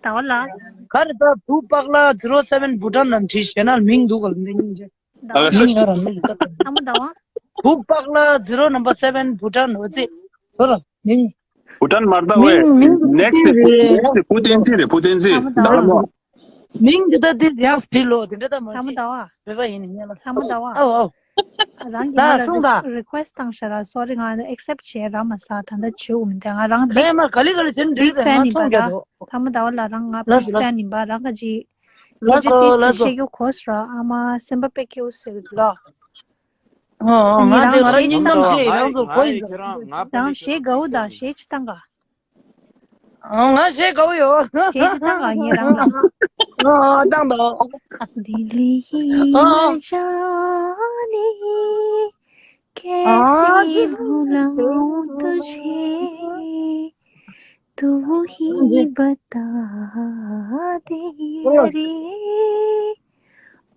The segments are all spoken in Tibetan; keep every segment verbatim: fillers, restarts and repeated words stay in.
ཟླ་བ་ལ། ག་རེ་ད་བུ་པག་ལ་zero seven Bhutan ནམ་བྲིས་བྱས་ན་མིང་འདུག་ག་ལ་འདི་སྙིང་རྗེ། ཟླ་བ། མིང་ཡོད་ར་མིང་ད། ལྷ་མོ་ཟླ་བ། བུ་པག་ལ་zero number seven Bhutan འོ་ཙི། ཟོ་ར་མིང་། བྷུ་ཊན་མར་ད་ཝེ། མིང་མིང་next དེ་རེད། next བུ་བསྟན་འཛིན་རེད། བུ་བསྟན་འཛིན། ལྷ་མོ་ཟླ་བ། ཟླ་བ་མོ། མིང་འདི་ད་འདི་ཡག་བྲིས་ལོ་དེ་འདྲ་ད་མ་ལྷ་མོ་བྱེད། ཟླ་བ། བོད་པ་ཡིན་ནི་ངེས་ལ། ལྷ་མོ་ཟླ་བ། ཨའོ་ཨའོ། རང་གི་ད་ང་ལ་སོང་ད། རི་ཀུ་ཨེ་སི་བཏང་ཤག་ར། སོ་རི་ང་ཨེག་སེབ་བྱས་ར་མ་ས་ད་ལྟ་བྱེད་འོ་མི་འདུག་ང་རང་ལྷ་མོ་ག་ལེ་ག་ལེ་དེ་འདྲ་རེད། ང་ཚོང་རྒྱག་འདུག་ལྷ་མོ་ཟླ་བ་ལ་རང་ང་ལགས་སོ་big ལགས་fan ཡིན་པ། རང་ག་ཅི་ལགས་སོ་ལགས་སོ། བཤད་རྒྱུ་གོ་སོང་ར། ཨ་མ་སེམས་པ་དཔེ་སྐྱིད་པོ་ཟེར་གི་འདུག་ལ། ཨོ་ཨོ་ང་དེ་ང་རང་སྙིང་གཏམ་བཤད་རང་ཚོ་གོ་ཡིན་ཟེར། རང་གཞས་དགའ་བོ་དང་གཞས་ཅི་བཏང་ག་ཨོ་ང་གཞས་དགའ་བོ་ཡོད། གཞས་ཅི་བཏང་ག་ངེད་རང་ལ། ཨོ་བཏང་དང་། दिल ही ཨོ། न जाने कैसे भुलाऊं तुझे, तू ही बता दे रे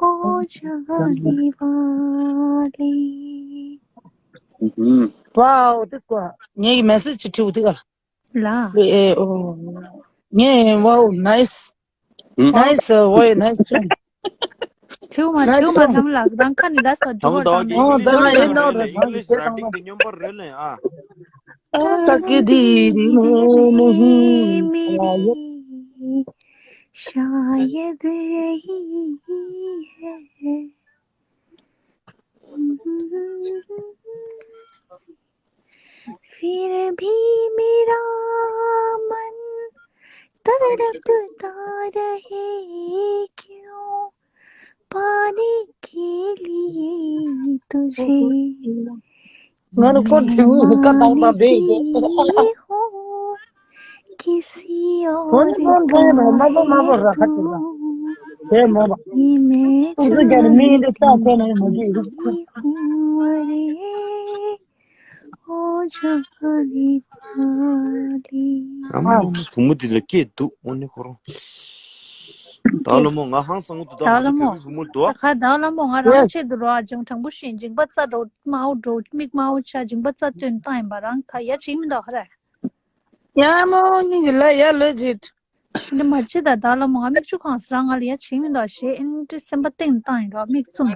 ओ जाने वाले। Wow དེ་ཀོ། ངའི་མེ་སེ་ཇི་ཅིག་ཁྲིད་དེ་ག་ལ། ལ། ཨེ་ཨོ། ངའི་wow nice nice ཨོ་nice friend། ཁྲིད་མ་ཁྲིད་མ་ཐམ་ལགས་རང་ཁ་ནི་ལ་སོ་ཐམ་ཏོག་གི་ཨོ་ད་ང་ཡིན་ནོ་ར་ཐམ་གི་ཏེ་ཏང་ཏོ། ད་གི་དི་རི་མོ་མོ་ཧུ། शायद यही है। फिर भी मेरा मन तड़पता रहे क्यों पाने के लिए तुझे। ང་ནི་ཁོ་དྲི་བ་ཀ་དང་དང་བསྡད་ཡོད། किसी और को ये मैं छू नहीं हूँ। अरे ओ जाने वाली। ཨ་མ་བུ་མོ་འདི་ལ་སྐད་འདུག་དངོས་གནས་ཁོ་རང་། ད་ལོ་མོ་ང་ཧང་སང་འདུག་ད་ད་ལོ་མོ། བུ་མོ་འདུག་ད་ཁ་ད་ལོ་མོ་ང་རང་ཆེད་དུ་རོ་ཨ་ཅང་དྲང་པོ་བཤད་མཇིང་པ་རྩ་འགྲོ་དམར་པོ་འགྲོ་མིག་དམར་པོ་ཆགས་མཇིང་པ་རྩ་བཏོན་བཏང་ཡིན་པ་རང་ཁ་ཡ་བྱེད་མི་འདུག་ཧ་ར། ཡ་མོ་ཉིད་ལ་ཡ་ལོ་ཇིད། འདི་མ་བྱེད་ད་ད་ལོ་མོ་ང་མིག་ཆུ་གང་སར་ང་ལ་ཡ་བྱེད་མི་འདུག་ཞེས་ཨིན་དྲི་སེམས་པ་གཏིང་བཏང་ཡིན་རོགས་མིག་བཙུམ།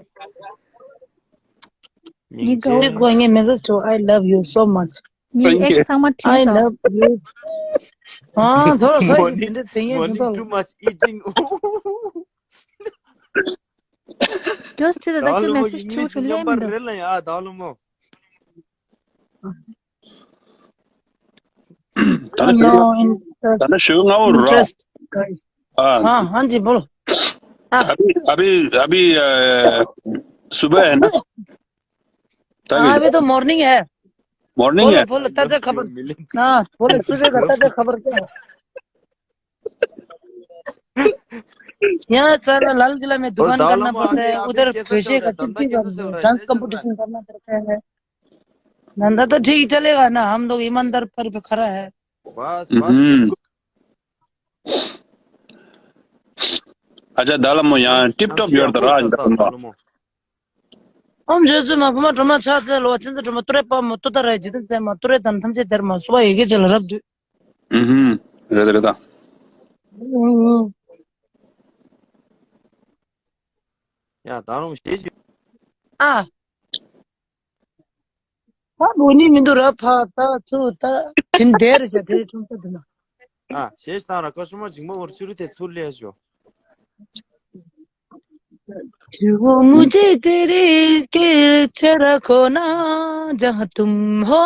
ཉིག་ཇེ། Please go and message to I love you so much. ཉིག་ཨེག་ཚང་མ་ཁྲིད་I སོང་། Love you. ཨ་ཚོར་ཚོར་Morning, འདི་འདྲ་ཚིག་ངན་morning ཚོར། Too much eating. Just to the ད་ལོ་མོ་message to ཡིན་མིན་to ལེམ་འདུག་རེད་ལ་ཡ་ད་ལོ་མོ། ད་ནི་ཞུ། No interest. ད་ནི་ཞུ་ང་འོ་རོ། Interest. हाँ। हाँ हाँ जी बोलो। हाँ। अभी अभी अभी अ, सुबह है ना? तभी। हाँ अभी तो मॉर्निंग है। मॉर्निंग बोलो है। बोलो ताजा खबर। हाँ बोलो सुबह का ताजा खबर क्या है? यहाँ सारा लाल किला में दुकान करना पड़ता है, उधर पैसे का कितनी बार डांस कंपटीशन करना पड़ता है। धंधा तो ठीक चलेगा ना, हम लोग ईमानदार पर पे खरा है। बस बस। अच्छा दाला मो यहाँ टिप टॉप योर द राज। ཨོམ་བཟོས་ཚོད་མ་ཕ་མ་གྲོ་མ་ཆགས་ཚེ་ལོ་ཆེན་ཚེ་གྲོ་མ་ཏུ་རེ་པ་མོ་ཏུ་ཏ་ར་ཇི་ཏན་ཚེ་མ་ཏུ་རེ་དམ་ཐམས་ཅད་དེར་མ་སུ་བ་ཡི་གེ་ཅི་ལ་རབ་དུས། ཨུ་ཧུམ། རེད་ད་རེད་ད། ཡ་ད་རུང་ཞེས་ཞུ། ཨ། ད་འོ་ནི་མི་འདུག་ར་ཕ་ད་ཚུ་ད་དིན་དེར་ཞེ་དེ་ཁྲུམ་ས་དུ་ན། ཨ་ཞེས་ད་ར་ཀ་ཤུ་མ་ཇིང་མ་འོར་ཆུ་རུ་དེ་ཚུར་ལས་ཞོ། वो मुझे तेरे के चेहरा खोना जहाँ तुम हो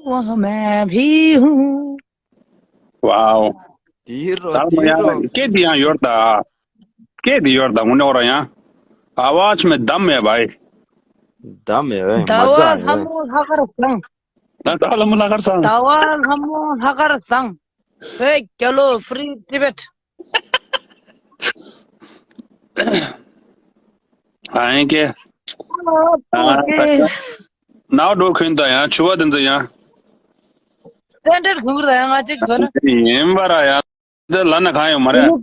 वहाँ मैं भी हूँ। वाओ। དེའི་རོ་ད་མོ་དེའི་རོ། ཡང་སྐད་དེ་ཡང་ཡོར་ད། སྐད་དེ་ཡོར་ད་ངུ་ནོ་ར་ཡང་། आवाज में दम है भाई। दम है भाई, ཟླ་བ་मजा है ལྷ་भाई। མོ་ལྷག་དཀར་བཟང་། ད་ཟླ་བ་ལྷ་མོ་ལྷག་དཀར་བཟང་། ཟླ་བ་ལྷ་མོ་ལྷག་དཀར་བཟང་། Hey, Kyalo, free Tibet. ཨ་ཡིན་ཀེ། ཨོ་ཀེ། ནའོ་འགྲོ་ཁུན་ད་ཡང་ཆུ་བ་དེ་ཚོ་ཡང་། སྟན་ཏེར་གུར་ད་ཡང་ང་ཅིག་གོ་ན། ཡིན་པ་ར་ཡང་། འདི་ལ་ན་གང་ཡོད་མ་རེད། ཨུམ།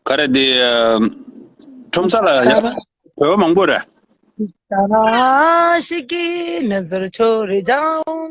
ག་རེ་དེ། ཁྲོམ་ས་ལ་ཡ། བོད་པ་མང་པོ་རེད། ད་ཞིག་གི་མེ་ཟར་ཆོ་རེ་ཅང་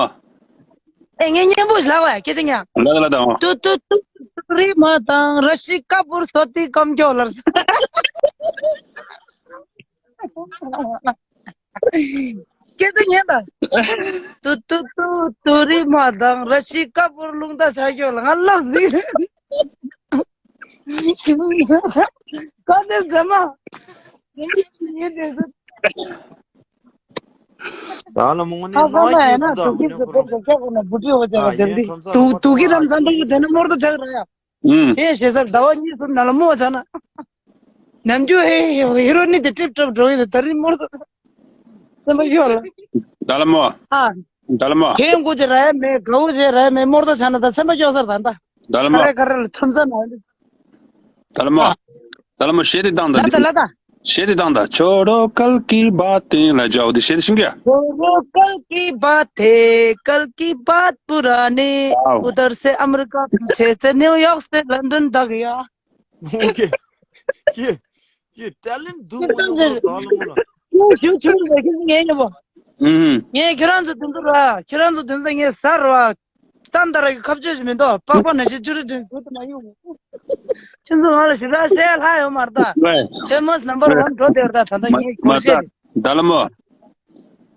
མོ། ཨེ་ངས་སྙན་པོ་ཞིག་ལབ་པ་ཡ་སྐད་ཆ་ཉན། ལ་ད་ལ་ད་མོ། ཏུ་ཏུ་ཏུ་ཏུ་རི་མ་དང་ར་ཤི་ཀ་པུར་སོ་ཏི་ཀམ་ཀྱོ་ལར། སྐད་ཆ་ཉན་ད། ཏུ་ཏུ་ཏུ་ཏུ་རི་མ་དང་ར་ཤི་ཀ་པུར་རླུང་རྟ་ཆག་ཀྱོ་ལ་ང་ལབ་ཟིག་ཀ་ཟེར་ཛེ་མ། ཛེ་མ་ཡིན་རེད། ད་ལ་མོ་ནི་ཁ་སང་ན་ཡིན་ན་དུ་གི་ཟེར་པོ་ཟེར་ཀྱག་ཁོ་ན་བུ་ཏི་འོ་ཅག་ག་ཟེར་དི་དུ་དུ་གི་རམ་ཚང་དུ་གི་དེ་ན་མོར་དུ་ཐག་ར་ཡ། ཧེ་ཞེ་ས་ཟླ་བ་གཉིས་གསུམ་ན་ལ་མོ་ཆ་ན། ནམ་རྒྱུན་ཧེ་ཧེ་ཧེ་རོ་ནི་དེ་ཀྲིབ་ཀྲོབ་འགྲོ་ཡི་དེ་ད་རི་མོར་དུ། སེམས་པ་སྐྱོ་ལ། ད་ལ་མོ། ཨ། ད་ལ་མོ། ཁྱེད་མགོ་ཅེ་ར་ཡ་མེད་དགའ་བོ་ཅེ་ར་ཡ་མེད་མོར་དུ་ཆ་ན་ད་སེམས་པ་སྐྱོ་སར་ད་ད། ད་ལ་མོ། ཁ་རེ་ཁ་རེ་ལ་ཁྲོམ་ས་ན། ད་ལ་མོ། ད་ལ་མོ་གཞས་དེ་བཏང་ད། ལ་ད་ལ་ད། གཞས་དེ་བཏང་ད། छोड़ो कल की बातें ལ་जाओ དེ་གཞས་དེ་ཤེས་ཀྱི། छोड़ो कल की बातें कल की बात पुरानी। वाओ। उधर से अमेरिका पीछे से न्यूयॉर्क से लंदन तक या। ཨོ་ཁེ། ཁྱེད། ཁྱེད་ཊེ་ལེན་འདུག་ཁྱེད་ཐམས་ཅད་ད་ལ་མོ་ལ། ཁྱེད་ཞུ་ཆུང་ཟེར་ཁྱེད་ངའི་ཡིན་པ། ཨུམ། ངས་ཁྱེད་རང་ཚོ་དུང་དུ་ར། ཁྱེད་རང་ཚོ་དུང་ས་ངས་ཟ་ར་བ། ས་མདའ་ར་གི་ཁ་བཅོས་ཞིག་མི་འདུག་པགས་པ་ན་ཤི་ཅུ་རི་དྲིན་ཟུར་དུ་མ་ཡོང་། ཁྱེད་ཚོ་ང་ལ་ཞིབ་ཕྲ་བཤད་ལྷག་ཡོད་མ་རེད་ད། ཝེ། ཕེ་མ་སི་ནམ་བར་ཝན་འགྲོ་བསྡད་རེད་ད། ད་ལྟ་ངའི་སྒོར་གཞས་དེ། ད་ལ་མོ།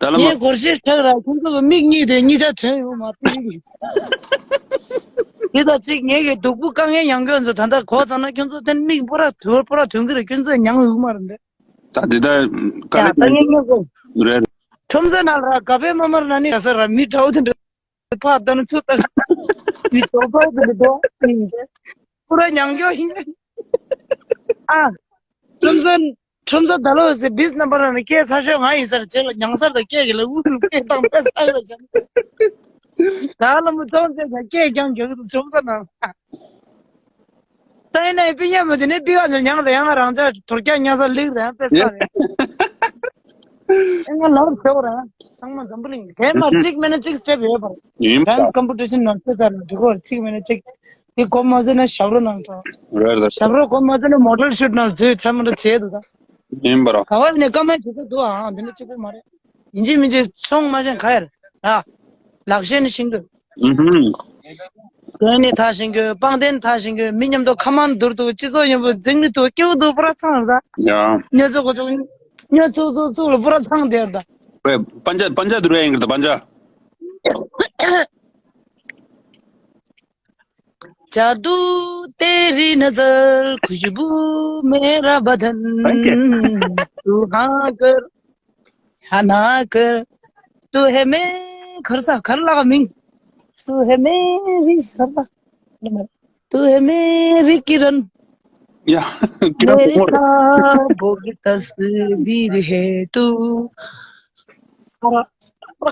ད་ལ་མོ། ངའི་སྒོར་གཞས་ཆག་ར། ཁྱེད་ཚོ་གི་མིག་གཉིས་དེ་གཉིས་ཆ་ཐོན་ཡོད་མ་རེད། དེ་ད་ཅིག་ངེད་ཀྱི་སྡུག་པོ་དཀའ་ངལ་མྱངས་མཁན་ཚོ་ད་ལྟ་གོ་ཚར་ན་ཁྱོད་ཚོ་དེ་མིག་པོ་ར་དུར་པོ་ར་ཐོན་གི་རེད། ཁྱོད་ཚོས་མྱངས་ཡོད་མ་རེད་འདྲ། ད་དེ་ད་དཀའ་ཡ་ལས་ད་ངས་ངས་གོ། རེད། ཁྲོམ་ས་ནང་ལ་ག་པའི་མ་མར་ན་ནི་ག་ས་ར་མི་དྲག་དེ་འདྲ་ཕག་ད་ནི་ཚུར་ལྟ་མི་དྲོ་པོ་དེ་འདྲ་འདུག་ཡིན་ཅེ་པོ་ར་མྱངས་མགྱོགས་ཡིན། ཨ། ཁྲོམ་ས། ཁྲོམ་ས་ད་ལོ་ཟེར་བིས་རྣམ་པ་རང་ནས་སྐད་ཚ་ཤོས་ང་ཡིན་ས་རེད། ཅེ་ལ་མྱང་སར་དང་སྐད་ཀྱི་ལ་དབུ་ལ་སྐད་བཏང་པས་ས་རེད་ཅང་། ད་ལ་མོ་ཙོང་ཙེ་ཀྱང་སྐད་ཀྱང་རྒྱག་གི་འདུག་ཁྲོམ་ས་ནང་། ད་ཡིན་ན་ཡིན་པི་ཉ་མོ་དེ་ནས་པི་ག་ཟེར་མྱང་རེད། ཡང་རང་ཅག་དོར་རྒྱག་ཉ་ས་ལིག་རེད། ཡང་པས་ས་རེད། ཨེ་ང་ལབ་ཟེར་བ་རེད། ཚང་མ་འཛམ་བུ་གླིང་དེ་མ་གཅིག་མེད་ན་གཅིག་སྤྲད་ཡོད་པ་རེད། ཡིན་པ། ཌན་སི་ཀམ་པི་ཊི་ཤན་ནང་ཚོད་ལྟ་ལ་འགྲིག་གོ་རེད། གཅིག་མེད་ན་གཅིག་དེ་གོ་མ་ཟེར་ན་ཞབས་བྲོ་ནང་དུ། རེད་རེད། ཞབས་བྲོ་གོ་མ་ཟེར་ན་མོ་ཊལ་ཤུཊ་ནང་བཟོས་ཁྲ་མོ་འདྲ་བྱས་འདུག་ད། ཡིན་པ་རོ། ག་བ་ནས་ཀ་མ་ཞིག་ཏུ་འདུག་ཨང་། འདི་ནི་གཅིག་པུ་མ་རེད། ཡིན་གཅིག་མིན་གཅིག་ཚོང་མ་བྱས་ག་ཡར། ཨ། ལག་ཤེས་ནི་ཤིང་དུ། ཨུ་ཧུམ། དོན་ནི་ཐག་ཤིང་གི་པང་གདན་ཐག་ཤིང་གི་མི་མཉམ་དུ་ཁ་མང་བསྡུར་དུ་སྤྱི་ཚོགས་མཉམ་པོ་འཛིང་ནི་དུ་སྐྱེ་བོ་དུ་པུ་ར་ཚང་ར། ཡ། ཉོ་ཚོ་གོ་ཚོ། ཉོ་ཚོ་ཚོ་ཚོ་ལ་པུ་ར་ཚང་དེར་ད། ཝེ། पंजाब पंजाब དུ་རེ་ཡིན་གི་ད་पंजाब། जादू तेरी नजर खुशबू मेरा बदन। Thank you। तू हाँ कर, हाँ ना कर, तू है मेरी खरसा खरला का मिंग। तू है मेरी खरसा, तू है मेरी किरण। या, किरण मेरे कपूर। ख्वाबों की तस्वीर है तू।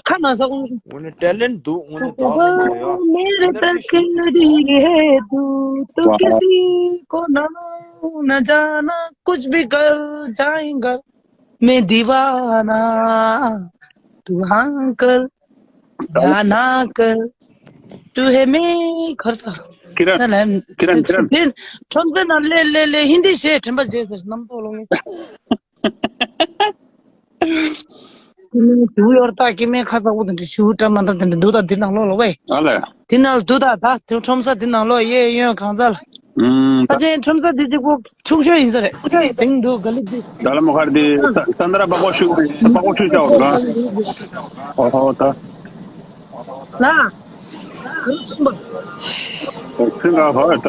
ཁ་ན་ས་ཀུན། ངོ་ནས་ཊེ་ལེན་འདུག་ངོ་ནས་ད་ལོ་མ་ཡ། मेरे तकदीर है तू, तू वाह। किसी को ना, ना जाना, कुछ भी कर जाएगा, मैं दीवाना, तू हाँ कर या ना कर, तू है मेरी खरसा। किरण, ना, ना, किरण, किरण। ཁྲོམ་ས་ན་ལེ་ལེ་ལེ་ཧིན་དི་གཞས་དྲན་པ་བརྗེད་ཟེར་རྣམ་རྟོག་ལོང་། སྐྱེ་དམན་ཞུ་ཡོར་ད་སྐྱེ་དམན་ཁ་ཚ་བོ་དེ་འདྲ་ཞུ་བཀྲ་མ་འདྲ་དེ་འདྲ་འདུག་ད་འདི་ནང་ལོགས་ལ་ཝེ། ཨ་ལས། དེ་ནང་ལ་འདུག་ད་ད་དེ་ཁྲོམ་ས་དེ་ནང་ལོགས་གཡས་གཡོན་གང་ས་ལ། ཨུམ། ད་ཅན་ཁྲོམ་ས་དེ་གཅིག་པོ་ཕྱུག་ཤོས་ཡིན་ས་རེད། ཟིང་འདུག་ག་ལི་དེ། ད་ལ་མོ་ཁར་དེ་ས་ས་འདྲ་པག་པོ་ཤུག་པག་པོ་ཤུག་ཅའོ་ག། ཨོ་ཧོ་ད། ལ། ཚིག་འགའ་ཧོ་ད།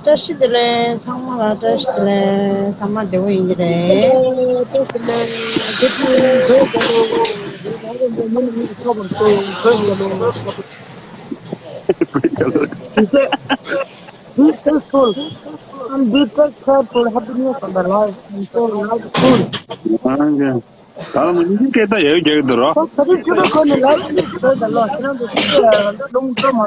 བཀྲ་ཤིས་བདེ་ལེགས་ཚང་མ་ལ། བཀྲ་ཤིས་བདེ་ལེགས། ཚང་མ་བདེ་པོ་ཡིན་གྱི་རེད། She said, "Be peaceful and be take care for happiness and the life and so life is good." ད་ལ་མོ་ཉིན་སྐད་ད་ཡོད་རྒྱག་གི་འདུག་རོ། ད་ད་རེས་ཁྱོད་ཁོ་ནི་life is good ལ་ཁྱེད་རང་ཚོ་ཅི་ལུང་འགྲོ་མ།